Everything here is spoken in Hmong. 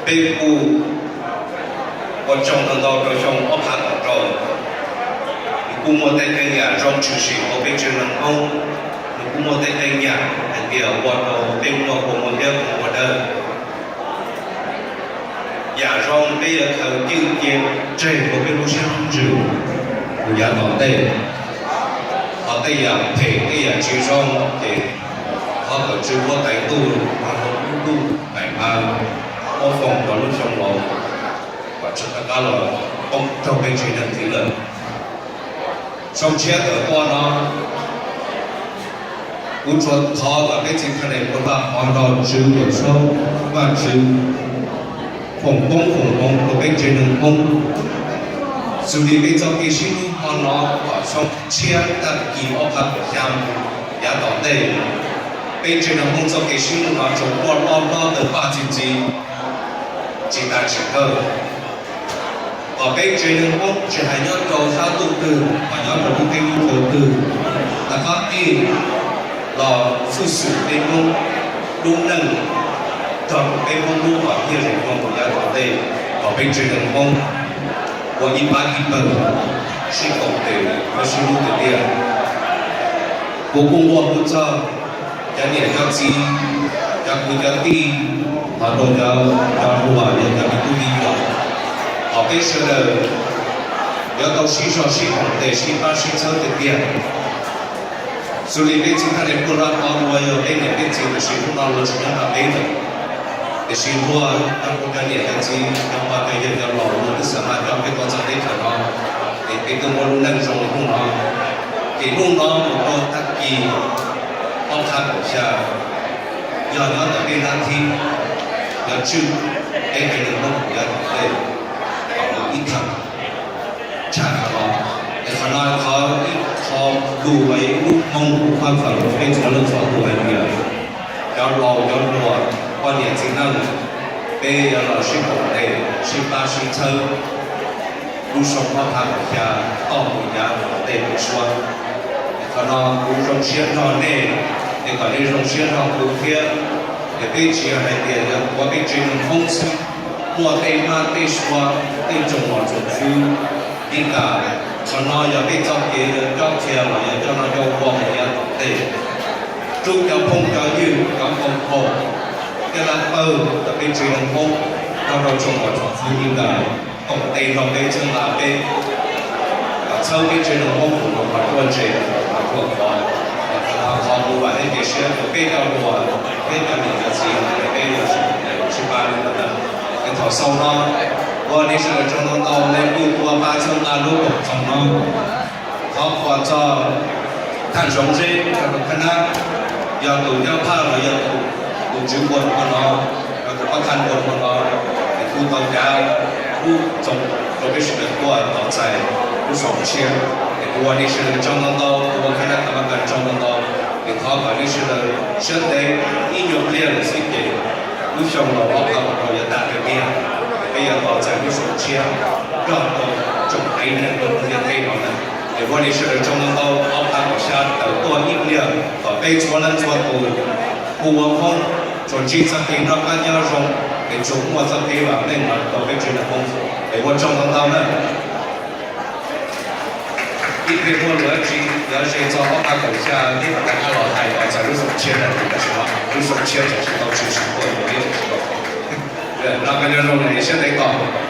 Peb kuj ua tsaug ntau ntau rau xyoo ob phav kaum rau, nws kuj muaj tej qee yam zoo tshwm sim hauv peb tsev neeg Hmoob, nws kuj muaj tej qee yam hais tias ua rau peb muaj kua muag liab kua muag dawb. Yam zoo peb yuav khaws cwj cia tseg rau peb lub siab ntsws mus yav tom ntej. Ho tej yam phem tej yam tsis zoo ces thov kom Tswv huab tais ntuj, ntuj tais npab, muab foom rau lub xyoo laus kom rov qab los poob raug peb tsev neeg ntxiv lawm. Xyoo tshiab tawm tuaj no, kuv tsuas thov kom peb txiv thaj les puas vaj qhov nrog Tswv Yawm Saub Vajtswv foom koob foom hmoov rau peb tsev neeg Hmoob. Xws li peb txoj kev sib hlub hmo no kom xyoo tshiab tag kis ob phav kaum xya yav tom ntej, peb tsev neeg Hmoob txoj kev sib hlub no tsuas muaj hlob hlob tawg paj txi txiv, tsis tas tsis kawg. Kom peb tsev neeg Hmoob tsis hais nyob rau sab ntuj twg, hos nyob rau lub teb lub chaw twg, rov qab tig los xub xwm peb Hmoob lub neej, rog peb Hmoob lub hom phiaj zeem zoo yav tom ntej, kom peb tsev neeg Hmoob ua ib pab ib pawg, sib koom tes, sib hlub tiag tiag. Kuv kuj nquag hu txog cov niam cov txiv, cov kwv cov tij, hos rau cov, cov hluas, yog cov me tub me nyuam, kom peb sawv daws yuav tau sib zog sib koom tes sib pab sib txhawb tiag tiag. Xws li peb txiv thaj les puag hlab qhov uas yog peb niam peb txiv, tiam sis hnub no luag tsis nyob nrog peb lawm. Tiam sis luag cov, cov niam cov txiv, cov pog cov yawg cov laus luag twb xav mas coj peb tuaj txog teb chaws no, es peb twb muaj lub neej zoo li hnub no. Ces hnub no mus rau tag kis ob phav kaum xya, yog nyob ntawm peb nab thib, yog tswj peb haiv neeg Hmoob yav tom ntej kom mus ib thaj tshaj qhov no. Es qhov no qhov ib qho lus los yog ib lub hmoo kuv pab kom rau peb txhua leej txhua tus hais tias cov laus cov hluas, poj niam txiv neej, peb yuav los sib koom tes sib pab sib txhawb lub xyoo ob phav kaum xya toj mus yav tom ntej mus suab. Qhov no kuv zoo siab nrog nej, es kom nej zoo siab nrog kuv thiab. Es peb tsis yog hais tias yuav tuav peb tsev neeg Hmoob xwb, muaj tej mab tej sua, tej tsoom mos tsoom tswv li cas, qhov no yog peb txoj kev yuav cob qhia los yog coj no coj ua mus yav tom ntej. Rub cov phooj cov ywg, cov npau taws, tej lab pawg tom peb tsev neeg Hmoob, nrog rau tsoom mos tsoom tswv li cas koom tes nrog peb txhawb nqa peb, kom txhawb peb tsev neeg Hmoob mus rau qhov ruaj ntseg, qhov ruaj khov. Qhov no qhov kuv vam thiab cia siab rau peb cov hluas, peb cov niam cov txiv, peb yuav sib pab li ntawd. Es thaum xaus no, ua nej sawv daws tsaug ntau ntau, nej kuj ua pab txhawb nqa lub koom txoos no. Thov qhuas txog thaj zoov zeb rau khab nab, yog tus coj phaj los yog tus tswv npua hmo no, yog tus pab thaj npua hmo no, es kuj tau cav lub txoos rau peb sawv daws tuaj tos txais lub xyoo tshiab. Es kuv ua nej sawv daws tsaug ntau ntau, kuv ua khab nab thas mas kas tsaug ntau ntau. Es thov kom nej sawv daws siab ntev, ib nyuag pliag lawm xwb ces lub xyoo laus ob phav kaum rau yuav tag kiag tiag, peb yuav tos txais lub xyoo tshiab nrog rau tsoom haiv neeg ntiaj teb no na. Es ua nej sawv daws tsaug ntau ntau, ob phav kaum xya tawm tuaj ib pliag kom peb txhua leej txhua tus hu ua Hmoob tsuas ntsib txoj kev noj qab nyob zoo, es tsuas muaj txoj kev vam meej los rau peb tsev neeg Hmoob. Es ua tsaug ntau ntau na. Ib pliag muaj lus dab tsi yuav ze txog ob phav kaum xya peb mam rov qab los hais los txais lub xyoo tshiab na, tab sis lub xyoo tshiab tseem tsis tau tshwm sim tuaj, noj qab nyob zoo na, siab ntev tos.